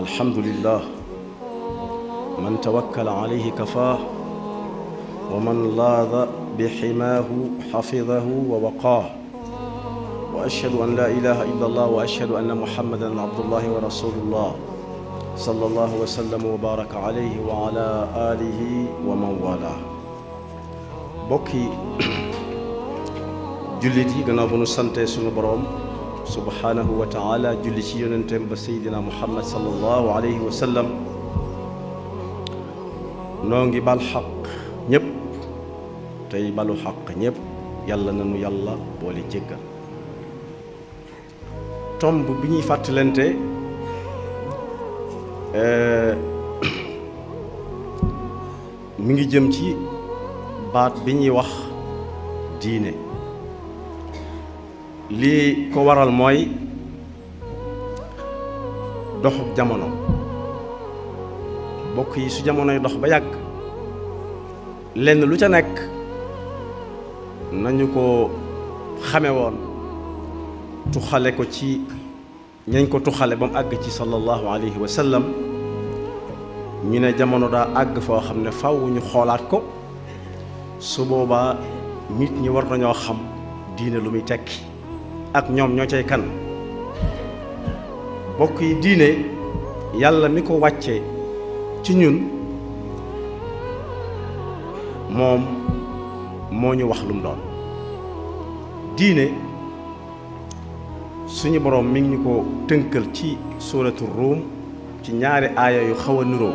الحمد لله من توكل عليه كفاه ومن لاذ بحماه حفظه ووقاه وأشهد أن لا إله إلا الله وأشهد أن محمدا عبد الله ورسول الله صلى الله وسلم وبارك عليه وعلى آله ومن والاه bokki jullit yi gannaaw bu nu sante sunu boroom subhaanahu wa taala julli ci yonenteem ba seydina muhammad sallallahu alayhi wa sallam noo ngi bal xaq ñépp tey balu xaq ñépp yàlla nanu yàlla boole jéggal tomb bi ñuy fàttalante mi ngi jëm ci baat bi ñuy wax diine lii ko waral mooy doxub jamono bokk yi su jamonoy dox ba yàgg lenn lu ca nekk nañu ko xame woon tuxale ko ci ñañ ko tuxale ba mu àgg ci sallallahu alayhi wa sallam ñu ne jamono daa àgg foo xam ne faw ñu xoolaat ko su boobaa nit ñi war nañoo xam diine lu muy tekki ak ñoom ñoo cay kan bokk yi diine yàlla mi ko wàcce ci ñun moom moo ñu wax lu mu doon diine suñu boroom mi ngi ñu ko tënkal ci suuratu ruum ci ñaari aaya yu xaw a niroo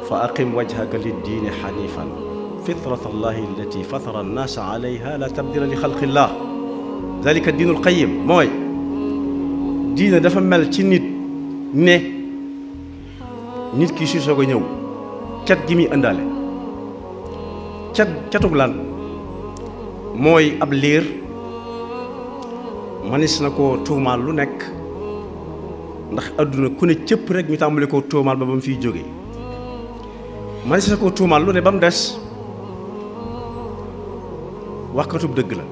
fa aqim wajhaka lid diine xanifan fitrata allahi allati fatara annaasa alayha la tabdila li xalqillah dalika diinul qayyim mooy diine dafa mel ci nit ne nit ki si soog a ñëw cat gi muy ëndaale catug lan mooy ab liir manis na koo tuumaal lu nekk ndax adduna ku ne cëpp rek ñu tàmbali koo tuumaal ba mu fiy jóge manis na koo tuumaal lu ne ba mu des waxkatub dëgg la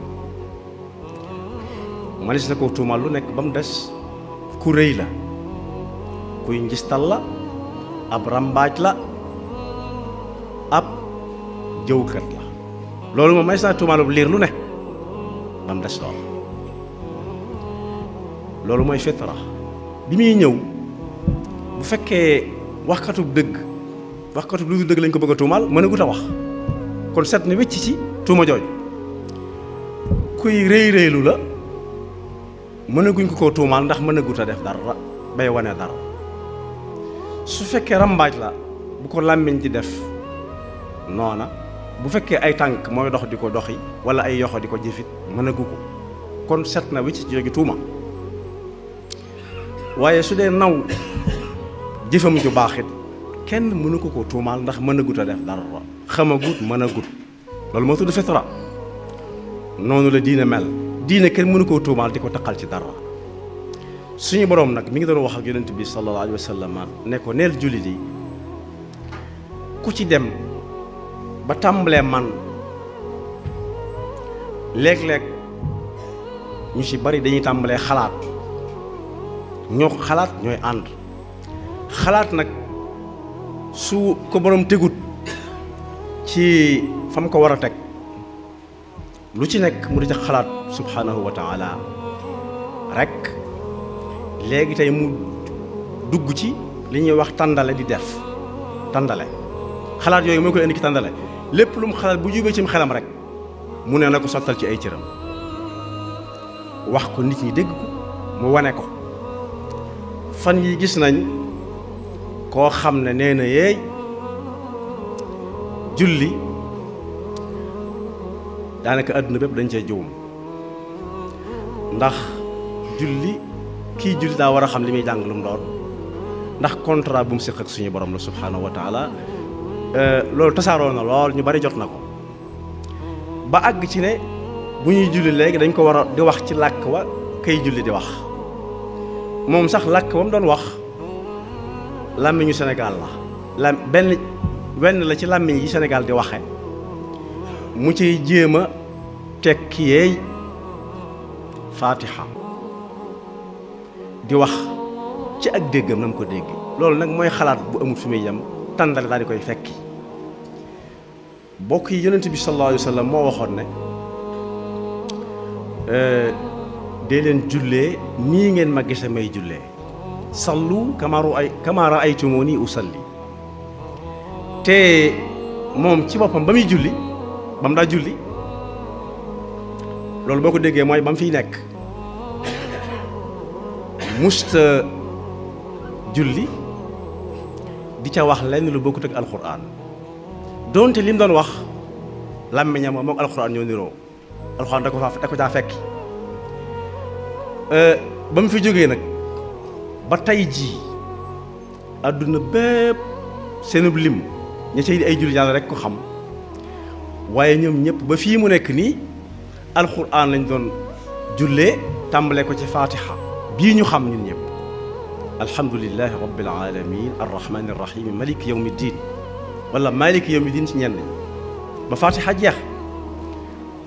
manis na koo tuumaal lu nekk ba mu des ku rëy la kuy njistal la ab rambaaj la ab jëwkat la loolu moom manis naa tuumaal bu liir lu ne ba mu des loolu mooy fitra bi muy ñëw bu fekkee waxkatub dëgg waxkatub lu dul dëgg lañ ko bëgg a tuumaal mën a gut a wax kon set na wecc ci tuuma jooju kuy rëy rëylu la mënaguñ ko koo tuumaal ndax mënagut a def dara bay wane dara su fekkee rambaaj la bu ko làmmiñ di def noona bu fekkee ay tànk mooy dox di ko doxi wala ay yoxo di ko jëfit mënagu ko kon set na wicc ci jógi tuuma waaye su dee naw jëfam ju baaxit kenn mënu ko koo tuumaal ndax mënagut a def dara xamagut mënagut loolu moo tudd fitra noonu la diine mel diine kenn mënu koo tuumaal di ko taqal ci dara suñu boroom nag mi ngi doon wax ak yonent bi sallallahu alayhi wa sallam ne ko neel jullit yi ku ci dem ba tàmbalee man léeg-léeg ñu ci bari dañuy tàmbalee xalaat ñoo xalaat ñooy ànd xalaat nag su ko boroom tegut ci fam ko war a teg lu ci nekk mu di ca xalaat subhanahu wa taala rek léegi tey mu dugg ci li ñuy wax tàndale di def tàndale xalaat yooyu moo koy indi ci tàndale lépp lu mu xalaat bu jubee cim xelam rek mu ne na ko sottal ci ay cëram wax ko nit ñi dégg ko mu wane ko fan yi gis nañ koo xam ne nee na yeey julli daanaka àdduna bépp dañ cee juum ndax julli kii julli daa war a xam li muy jàng lu mu doon ndax contrat bu mu séq ak suñu borom la subhaanahu wa taala loolu tasaaroo na lool ñu bari jot na ko ba àgg ci ne bu ñuy julli léegi dañ ko war a di wax ci làkk wa kay julli di wax moom sax làkk wa mu doon wax làmmiñu Sénégal la wenn la ci làmmiñ yi Sénégal di waxe mu ciy jéem a tekki yeey Faatiha di wax ci ak déggam na mu ko dégg loolu nag mooy xalaat bu amul fi muy yem tàndale daal di koy fekki bokk yi yonent bi sallallahu alayhi wa sallam moo waxoon ne dee leen jullee nii ngeen ma gise may jullee sallu kama ra'aytumuni usalli te moom ci boppam ba muy julli ba mu daa julli loolu boo ko déggee mooy ba mu fiy nekk musta julli di ca wax lenn lu bokkut ak alxuraan doonte li mu doon wax làmmiñam moom alxuraan ñoo niroo alxuraan da ko caa fekk ba mu fi jógee nag ba tey jii àdduna bépp seenub lim ña cay ay julli yàlla rek ko xam waaye ñoom ñëpp ba fii mu nekk nii alxuraan lañ doon jullee tàmbale ko ci faatiha bii ñu xam ñun ñëpp alhamdulillahi rabbil alamin arrahmani arrahim maliki yawmi ddin wala maliki yawmi ddin ci ñenn ba faatiha jeex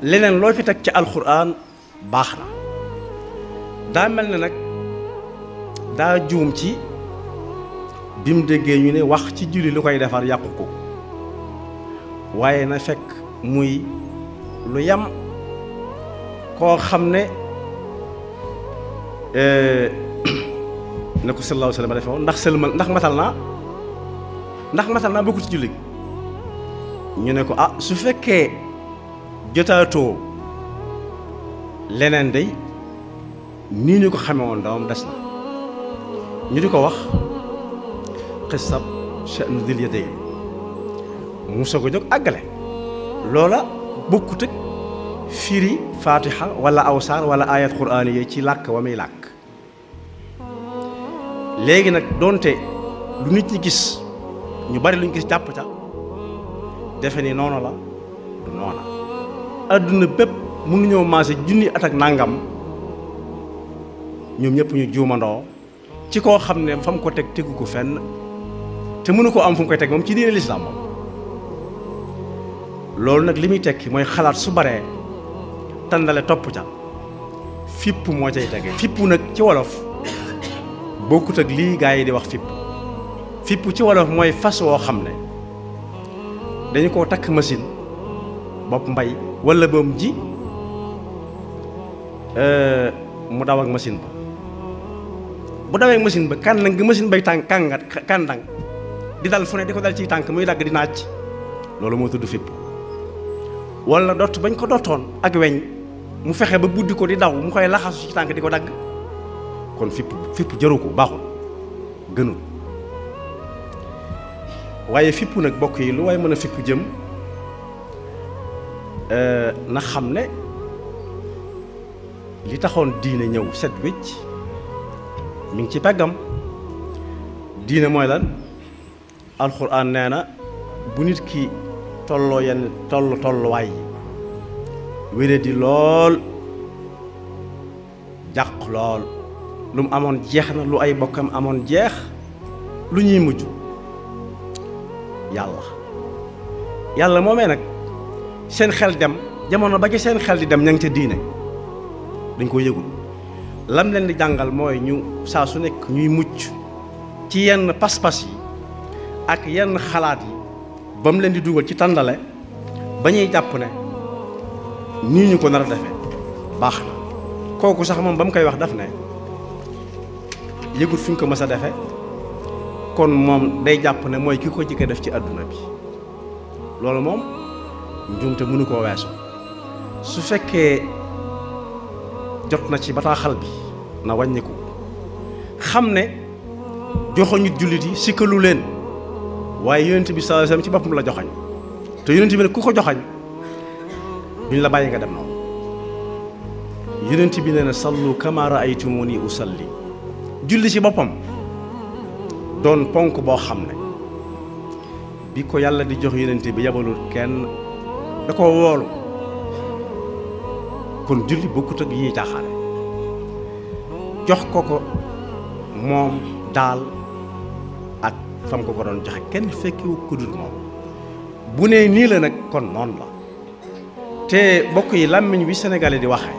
leneen loo fi teg ci alxuraan baax na daa mel ne nag daa juum ci bi mu déggee ñu ne wax ci julli lu koy defar yàqu ko waaye na fekk muy lu yam koo xam ne ne ko sallallahu alayhi wa sallam defe woon ndax matal naa bokku ci julli ñu ne ko ah su fekkee jotaatoo leneen day nii ñu ko xame woon dawam des na ñu di ko wax xisab sha'nu dil yadayn mu soog a jóg àggale loola bokkut ak firi fatiha wala aw saar wala ayat quraaniya ci làkk wa muy làkk léegi nag doonte lu nit ñi gis ñu bari luñ gis jàpp ca defe ni noonu la du noona adduna bépp mënuñoo maase junni at ak nàngam ñoom ñëpp ñu juumandoo ci koo xam ne fa mu ko teg tegu ko fenn te mënu koo am fu mu koy teg moom ci diine lislaam moom loolu nag li muy tekki mooy xalaat su baree tàndale topp ca fipp moo cay tege fipp nag ci wolof bokkut ak lii gaa yi di wax fipp ci wolof mooy fas woo xam ne dañu koo takk machine bopp mbay walla boom ji mu daw ak machine ba bu dawee ak machine ba kàndang gi machine bay kàndang di dal fu ne di ko dal ciy tànk muy dagg di naaj loolu moo tudd fipp walla dott bañ ko dottoon ak weñ mu fexe ba buddi ko di daw mu koy laxasu ci tànk di ko dagg kon fipp jëru ko baaxul gënul waaye fipp nag bokk yi lu waaye mën a fipp jëm na xam ne li taxoon diine ñëw set wécc mi ngi ci peggam diine mooy lan alxuraan nee na bu nit ki tolloo yenn tolluwaay yi wére di lool jàq lool lu mu amoon jeex na lu ay bokkam amoon jeex lu ñuy mujj yàlla moomee nag seen xel dem jamono ba ci seen xel di dem ña ngi ca diine dañ ko yëgul lam leen di jàngal mooy ñu saa su nekk ñuy mucc ci yenn pas-pas yi ak yenn xalaat yi ba mu leen di dugal ci tàndale ba ñuy jàpp ne nii ñu ko nar a defee baax na kooku sax moom ba mu koy wax daf ne yëgut fi ñu ko mës a defe kon moom day jàpp ne mooy ki ko jëkk def ci àdduna bi loolu moom njuumte mënu koo weesu su fekkee jot na ci bataaxal bi na wàññiku xam ne joxoñu jullit yi sikkalu leen waaye yonent bi sallallahu alayhi wasallam ci boppam la joxañ te yonent bi ne ku ko joxañ duñ la bàyyi nga dem noonu yonent bi nee na sallu kama ra'aytumuni usalli julli ci boppam doon ponk boo xam ne bi ko yàlla di jox yonent bi yabalul kenn da ko woolu kon julli bokkut ak yi caaxaane jox ko moom daal ak fam ko doon joxe kenn fekkiwu ko dul moom bu nee nii la nag kon noonu la te bokk yi làmmiñ wi sénégalais di waxe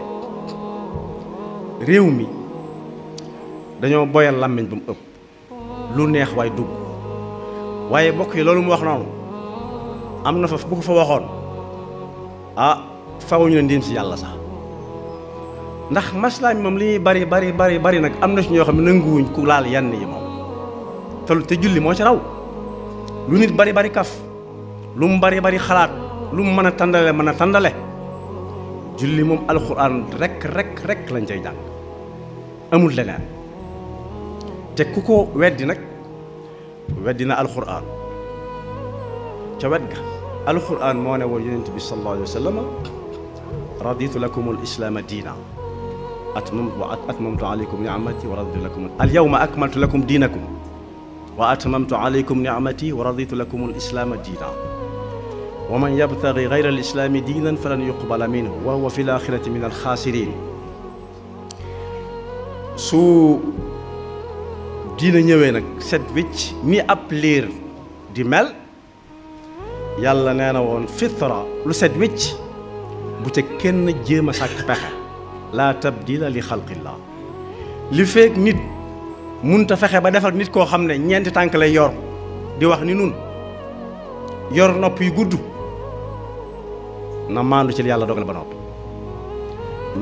réew mi dañoo boyal làmmiñ ba mu ëpp lu neex waay dugg waaye bokk yi loolu mu wax noonu am na fa bu ko fa waxoon faw ñu ne ndiim si yàlla sax ndax maslaam moom li ñuy bari nag am na si ñoo xam ne nanguwuñ ku laal yenn yi moom te julli moo ci raw lu nit bari kaf lu mu bari xalaat lu mu mën a tàndale julli moom alxuraan rek lañ cay jàng amul leneen te ku ko weddi nag weddi na alxuraan ca wet ga alxuraan moo ne woon yonent bi sallallahu alayhi wa sallam raditu lakum alislaama diina atmamtu alaykum ni'mati wa raditu lakum alyawma akmaltu lakum diinakum wa atmamtu alaykum ni'mati wa raditu lakum alislaama diina wa man yabtagi gayra alislaami diinan falan yuqbala minhu wa huwa fi laaxirati min alxaasiriin su diina ñëwee nag set wicc ni ab liir di mel yàlla nee na woon fitra lu set wicc bu ca kenn jéem a sàkk pexe laa tabdila li xalqillah li feek nit munta fexe ba defar nit koo xam ne ñeenti tànk lay yor di wax ni nun yor nopp yu gudd na maandu ci li yàlla dogal ba noppi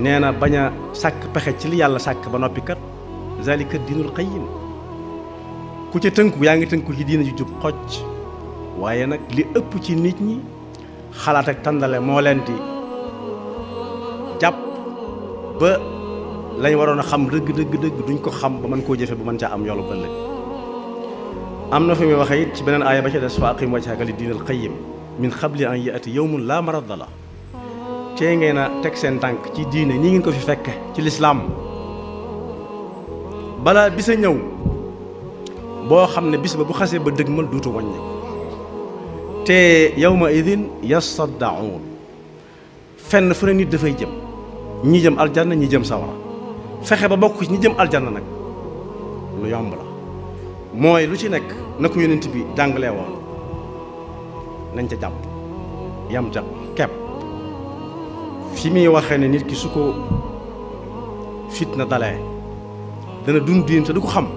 nee na bañ a sàkk pexe ci li yàlla sàkk ba noppi kat zalika diinul qayyim ku ca tënku yaa ngi tënku ci diina ju jub xocc waaye nag li ëpp ci nit ñi xalaat ak tàndale moo leen di jàpp ba lañ waroon a xam dëgg duñ ko xam ba mën koo jëfe ba mën caa am yoolu ëllëg am na fi muy waxee it ci beneen aaya ba ca des fa aqim wajhaka li diinil qayyim min qabli an yaati yawmun laa maradda la tee ngeen a teg seen tànk ci diine ñi ngeen ko fi fekke ci lislaam balaa bisa ñëw boo xam ne bis ba bu xasee ba dëgg mal duutu wàññi te yawma idin yasaddaun fenn fu ne nit dafay jëm ñi jëm aljanna ñi jëm sawara fexe ba bokk ñi jëm aljanna nag lu yomb la mooy lu ci nekk na ko yonent bi jàngalee woon nañ ca jàpp yam ca kepp fi muy waxee ne nit ki su ko fitna dalee dana dund diin te du ko xam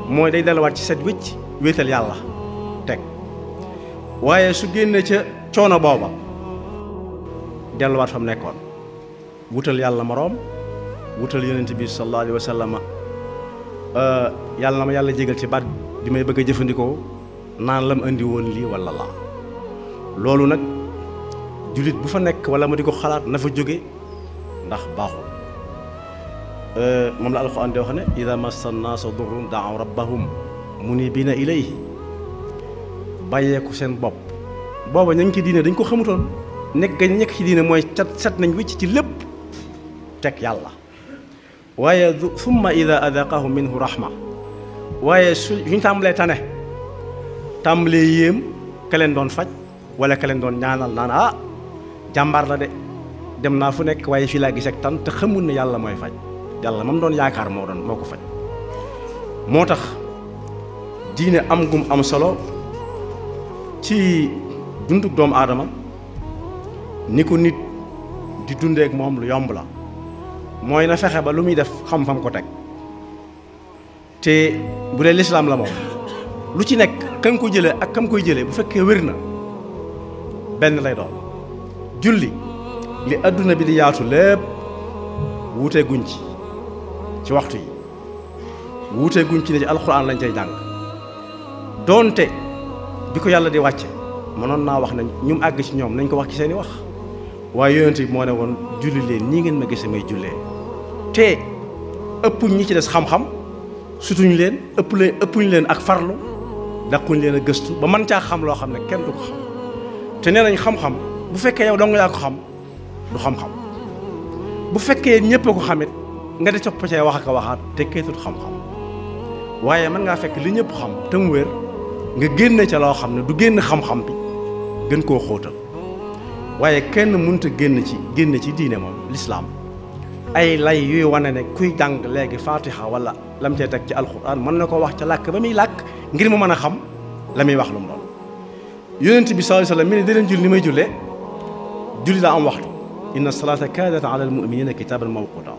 mooy day delluwaat ci set wécc wéetal yàlla teg waaye su génne ca coono booba delluwaat fa mu nekkoon wutal yàlla moroom wutal yonent bi sallallahu alayhi wa sallam yàlla na ma yàlla jégal ci baat bi may bëgg a jëfandikoo naan la mu indi woon lii wala laa loolu nag jullit bu fa nekk wala ma di ko xalaat na fa jóge ndax baaxul moom la alxuraan di wax ne ida massa nnaasa durrun daaw rabbahum munibiina ilayhi bàyyeeku seen bopp booba ña ngi ci diine dañ ko xamutoon nekk gañ nekk ci diine mooy set nañ wicc ci lépp teg yàlla waaye summa ida adaqahum minhu rahma waaye suñ tàmbalee tane tàmbalee yéem ka leen doon faj wala ka leen doon ñaanal naan jàmbaar la de dem naa fu nekk waaye fii laa gis ak tan te xamul ne yàlla mooy faj yàlla moom doon yaakaar moo ko faj moo tax diine am gum am solo ci dunduk doomu aadama ni ko nit di dundeek moom lu yomb la mooy na fexe ba lu muy def xam fam ko teg te bu dee lislaam la moom lu ci nekk kan ko jëlee ak kam koy jëlee bu fekkee wér na benn lay doon julli li adduna bi di yaatu lépp wuutee guñ ci waxtu yi wuutee guñ ci ne ci alxuraan lañ cay jàng doonte bi ko yàlla di wàcce mënoon naa wax ne ñu àgg ci ñoom nañ ko wax ci seeni wax waaye yonent bi moo ne woon julli leen nii ngeen ma gise may jullee te ëppuñ ñi ci des xam-xam sutuñ leen ëppuñ leen ak farlu daquñ leen a gëstu ba mën caa xam loo xam ne kenn du ko xam te nee nañ xam-xam bu fekkee yow dong yaa ko xam du xam-xam bu fekkee ñëpp a ko xamit nga di copp cee wax ak a waxaat te keetut xam-xam waaye mën ngaa fekk li ñëpp xam te mu wér nga génne ca loo xam ne du génn xam-xam bi gën koo xóotal waaye kenn mënut a génn ci diine moom lislaam ay lay yuy wane ne kuy jàng léegi fatiha wala lam cee teg ci alquran mën na ko wax ca làkk ba muy làkk ngir mu mën a xam la muy wax lu mu doon yonent bi sallallahu alayhi wasallam mi ne di leen julli ni may jullee julli daa am waxtu inna salata kaanat ala almuminina kitaban mawquta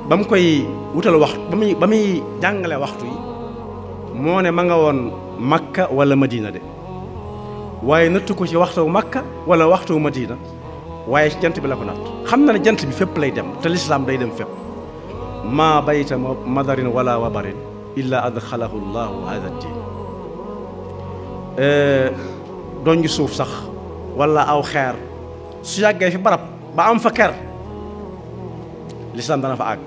ba mu koy wutal waxtu ba muy jàngale waxtu yi moo ne ma nga woon Makka wala Madina de waaye nattu ko ci waxtu Makka wala waxtu Madina waaye ci jant bi la ko natt xam na ne jant bi fépp lay dem te lislaam day dem fépp maa bayta madarin wala wabarin illa adxalahu llahu hada diin doon suuf sax wala aw xeer su yàggee fi barab ba am fa ker lislaam dana fa àgg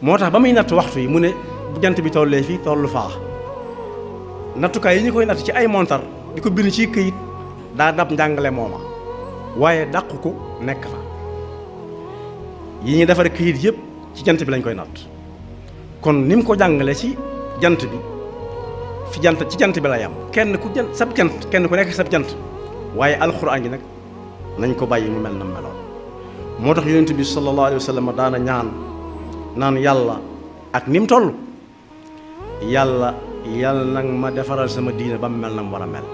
moo tax ba muy natt waxtu yi mu ne bu jant bi tollee fii tollu faa nattukaay yi ñu koy natt ci ay montar di ko bind ci këyit daa dab njàngale mooma waaye dàqu ko nekk fa yi ñuy defar këyit yëpp ci jant bi lañ koy natt kon ni mu ko jàngale ci jant bi fi jant ci jant bi la yam kenn ku nekk sab jant waaye alxuraan ji nag nañ ko bàyyi mu mel na meloon moo tax yonent bi sallallahu alayhi wa sallam daana ñaan naan yàlla ak ni mu toll yàlla nag ma defaral sama diine ba mu mel na mu war a mel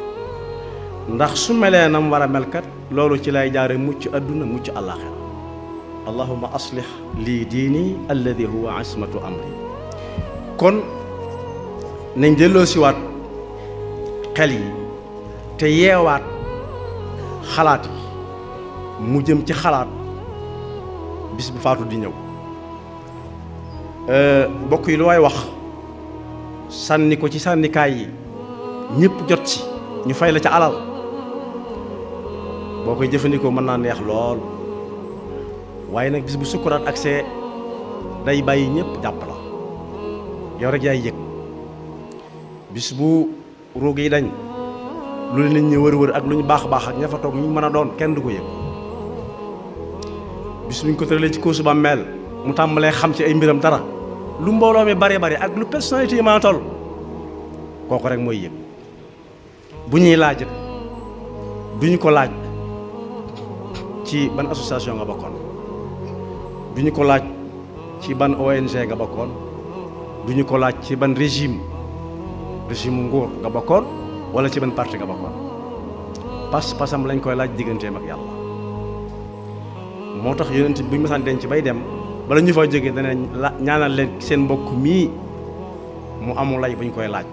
ndax su melee na mu war a mel kat loolu ci lay jaare mucc adduna mucc àllaaxira allahumma aslih lii diini alladi huwa asmatu amri kon nañ delloo siwaat xel yi te yeewaat xalaat yi mu jëm ci xalaat bis bu faatu di ñëw bokk yi lu waay wax sànni ko ci sànnikaay yi ñëpp jot ci ñu fay la ca alal boo koy jëfandikoo mën naa neex lool waaye nag bis bu sukkuraat ak see day bàyyi ñëpp jàpp la yow rek yaay yëg bis bu ruug yi dañ lu nit ñi wër ak lu ñu baax ak ña fa toog ñu mën a doon kenn du ko yëg bis bu ñu ko tëralee ci kóosu ba mel mu tàmbalee xam ci ay mbiram dara lu mbooloo mi bari ak lu personnalité yi mën a toll kooku rek mooy yëg bu ñuy laaj duñu ko laaj ci ban association nga bokkoon duñu ko laaj ci ban ONG nga bokkoon duñu ko laaj ci ban régime nguur nga bokkoon wala ci ban parti nga bokkoon pas-pasam lañ koy laaj digganteem ak yàlla moo tax yonent bi bu ñu mësaan denc bay dem bala ñu fa jógee dana ñaanal leen seen mbokk mii mu amul lay bu ñu koy laaj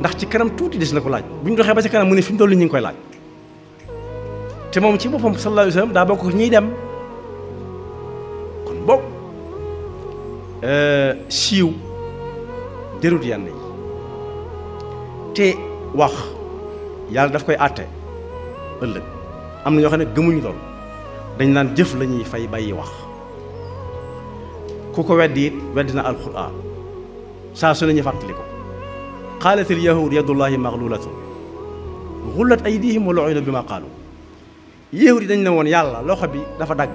ndax ci kanam tuuti des na ko laaj bu ñu doxee ba ci kanam mu ne fi mu toll ñu ngi koy laaj te moom ci boppam sallallahu alayhi wa sallam daa bokk ñiy dem kon boog siiw jërut yenn yi te wax yàlla daf koy àtte ëllëg am na ñoo xam ne gëmuñu loolu dañ naan jëf la ñuy fay bàyyi wax ku ko weddi it weddi na alquran saa su ne ñu fàttali ko qaalatil yahud yadullahi maglulatun gullat aydihim wa lu'inu bima qaalu yahud yi dañ ne woon yàlla loxo bi dafa dagg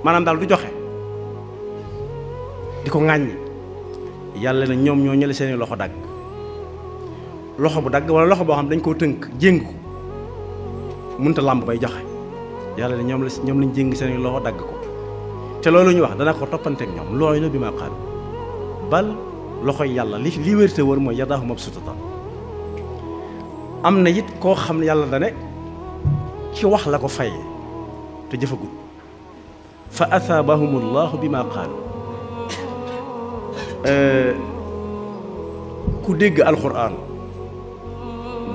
maanaam daal du joxe di ko ŋàññi yàlla na ñoom ñoo ñële seeni loxo dagg loxo bu dagg wala loxo boo xam dañ koo tënk jéng ko mënta làmb bay joxe yàlla ne ñoom lañ jéng seeni loxo dagg ko te loolu ñu wax dana ko toppanteeg ñoom lu'inu bima qaalu bal loxoy yàlla li wérte wër mooy yadaahu mabsuutatan am na it koo xam ne yàlla dane ci wax la ko fayee te jëfagut fa athaabahum allahu bima qaalu ku dégg alquran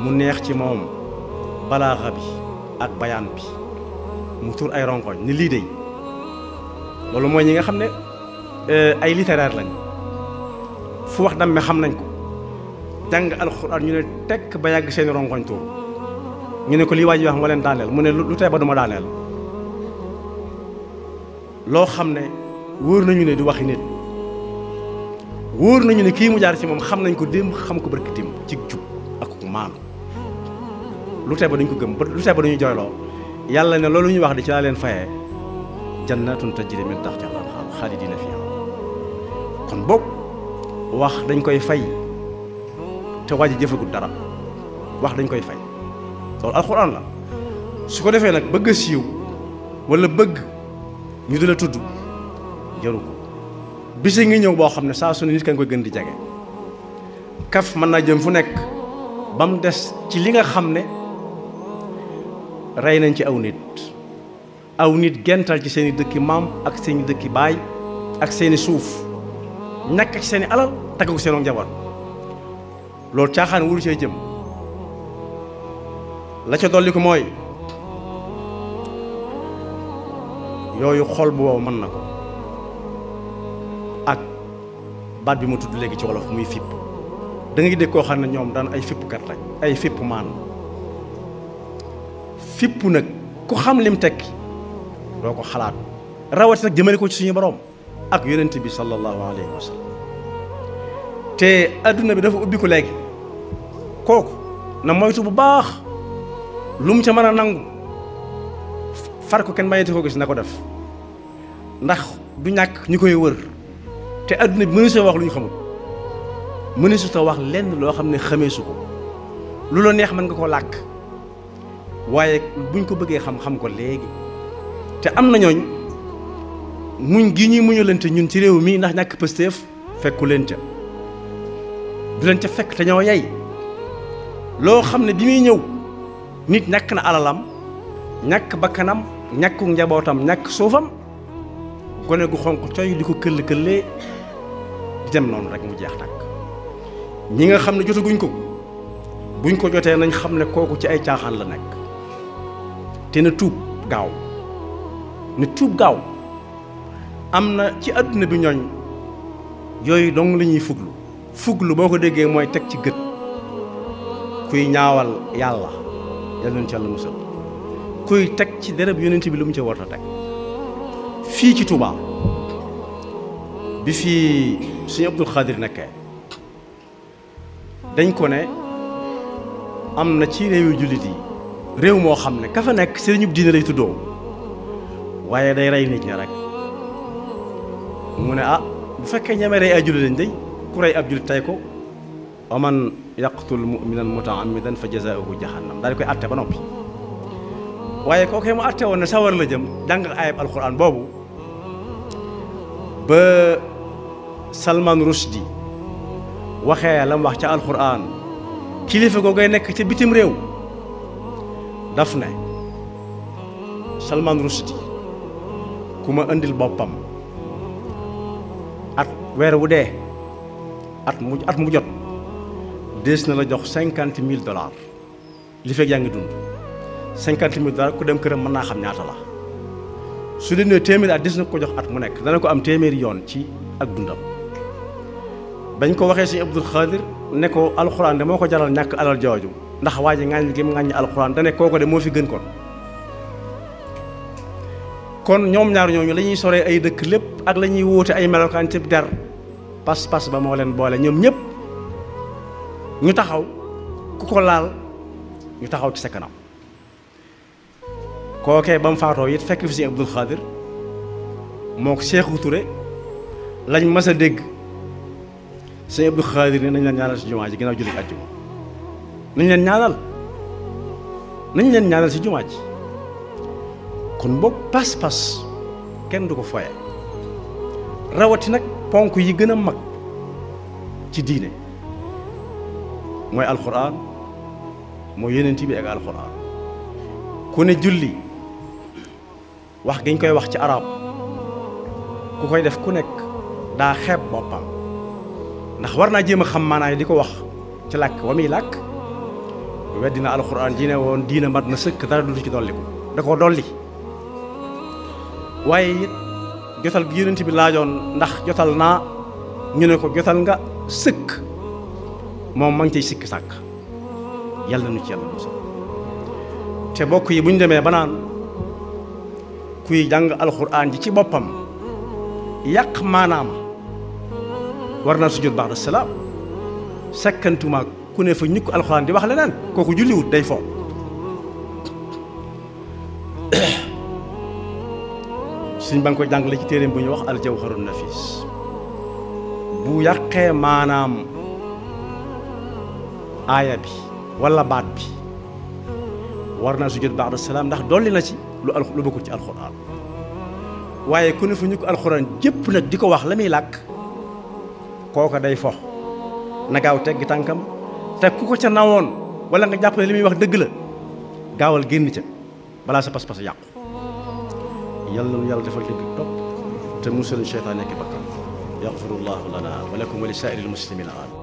mu neex ci moom balaaxa bi ak bayaan bi mu tur ay rongoñ ni lii dey loolu mooy ñi nga xam ne ay littéraire lañ fu wax damme xam nañ ko jàng alxuraan ñu ne tekk ba yàgg seeni rongoñ tuur ñu ne ko lii waa ji wax moo leen daaneel mu ne lu tee ba duma daaneel loo xam ne wóor nañu ne du waxi nit wóor nañu ne kii mu jaar ci moom xam nañ ko démb xam ko barki démb ci jub ak maanu lu tee ba duñ ko gëm lu tee ba duñu jooyloo yàlla ne loolu ñuy wax di ci laa leen fayee jannatun tajri min tahtiha al-anhar xaalidina fiha kon boog wax dañ koy fay te waa ji jëfagut dara wax dañ koy fay loolu alxuraan la su ko defee nag bëgg a siiw wala bëgg ñu di la tudd jaru ko bisi ngi ñëw boo xam ne saa su ne nit ka nga koy gën di jege kaf mën naa jëm fu nekk ba mu des ci li nga xam ne rey nañ ci aw nit aw nit gental ci seeni dëkki maam ak seeni dëkki baay ak seeni suuf ñàkk ci seeni alal tagg ko seenu njaboot loolu caaxaan wuru cee jëm la ca dolli ko mooy yooyu xol bu wow mën na ko ak baat bi ma tudd léegi ci wolof muy fipp da ngay dégg koo xam ne ñoom daan ay fippkat lañ ay fipp maan fipp nag ku xam lim tekki doo ko xalaat rawati nag jëmale ko ci suñu borom ak yonent bi sallallahu alayhi wa sallam te adduna bi dafa ubbi ko léegi kooku na moytu bu baax lu mu ca mën a nangu far ko kenn bañati ko gis na ko def ndax du ñàkk ñu koy wër te adduna bi mënu soo wax lu ñu xamul mënu su ta wax lenn loo xam ne xamee su ko lu la neex mën nga koo làkk waaye buñ ko bëggee xam-xam ko léegi te am na ñooñ muñ gi ñuy muñalante ñun ci réew mi ndax ñàkk pëstéef fekku leen ca du leen ca fekk te ñoo yey loo xam ne bi muy ñëw nit ñàkk na alalam ñàkk bakkanam ñàkku njabootam ñàkk suufam gone gu xonq coy di ko këll-këllee di dem noonu rek mu jeex tàkk ñi nga xam ne jotaguñ ko buñ ko jotee nañ xam ne kooku ci ay caaxaan la nekk te na tuub gaaw ne tuub gaaw am na ci àdduna bi ñooñ yooyu dong la ñuy fuglu boo ko déggee mooy teg ci gët kuy ñaawal yàlla yal nañu ci yàlla musal kuy teg ci dereb yonent bi lu mu ci war a teg fii ci Touba bi fii suñu Abdul Xaadir nekkee dañ ko ne am na ci réewu jullit yi réew moo xam ne ka fa nekk sëriñub diine lay tuddoo waaye day rey nit ña rek mu ne ah bu fekkee ñeme rey ay jullit lañ day ku rey ab jullit tey ko wa man yaqtul mu'minan mutaammidan fa jazaa'uhu jahannam daal di koy atte ba noppi waaye kookee mu atte woon ne sawar la jëm jàng ayab alquran boobu ba Salman Rushdie waxee la mu wax ca alquran kilifa googay nekk ca bitim réew daf ne Salman Rushdie ku ma indil boppam at weer wu dee at mu jot dees na la jox $50,000 li fekk yaa ngi dund $50,000 ku dem këram mën naa xam ñaata la su dee ne téeméeri at des na ko jox at mu nekk dana ko am téeméeri yoon ci ak dundam bañ ko waxee Sëñ Abdul Xaadir ne ko alxuraan de moo ko jaral ñàkk alal jooju ndax waa ji ŋàññ gi mu ŋàññ alxuraan da ne kooko de moo fi gën kon ñoom ñaar ñooñu la ñuy soree ay dëkk lépp ak la ñuy wóote ay melokaan ci der pas-pas ba moo leen boole ñoom ñëpp ñu taxaw ku ko laal ñu taxaw ci sa kanam kookee ba mu faatoo it fekk fi Sëñ Abdul Xaadir moo ko Seexu Ture lañ mas a dégg Sëñ Abdul Xaadir ne nañ leen ñaanal si jumaa ji ginnaaw julli àjjuma nañ leen ñaanal si jumaa ji kon boog pas-pas kenn du ko foye rawati nag ponk yi gën a mag ci diine mooy alxuraan mooy yonent bi ak alxuraan ku ne julli wax giñ koy wax ci arab ku koy def ku nekk daa xeeb boppam ndax war naa jéem a xam maanaay di ko wax ci làkk wa muy làkk weddina alxuraan ji ne woon diina mat na sëkk dara du ci dolli ko da ko dolli waaye it jotal gi yonent bi laajoon ndax jotal naa ñu ne ko jotal nga sëkk moom ma ngi cay sikki sàkk yàlla nu ci yàlla musal te bokk yi bu ñu demee ba naan kuy jàng alxuraan ji ci boppam yàq maanaam war naa sujjóot ba'da salaam sakkantumaak ku ne fa ñukk alxuraan di wax leneen kooku julliwut day fo suñ ba nga koy jàngale ci téeréem bu ñuy wax aljawharun nafis bu yàqee maanaam aaya bi wala baat bi war naa sujjóot ba'da salaam ndax dolli na ci lu bokkul ci alxuraan waaye ku ne fa ñukk alxuraan jépp nag di ko wax la muy làkk kooka day fo na gaaw teggi tànkam te ku ko ca nawoon wala nga jàpp ne li muy wax dëgg la gaawal génn ca balaa sa pas-pas yàqu yàlla na yàlla defal dégg topp te musal seytaan nekk bakkan yaxfirullahu lana wa lakum wa li saa'iril muslimina amin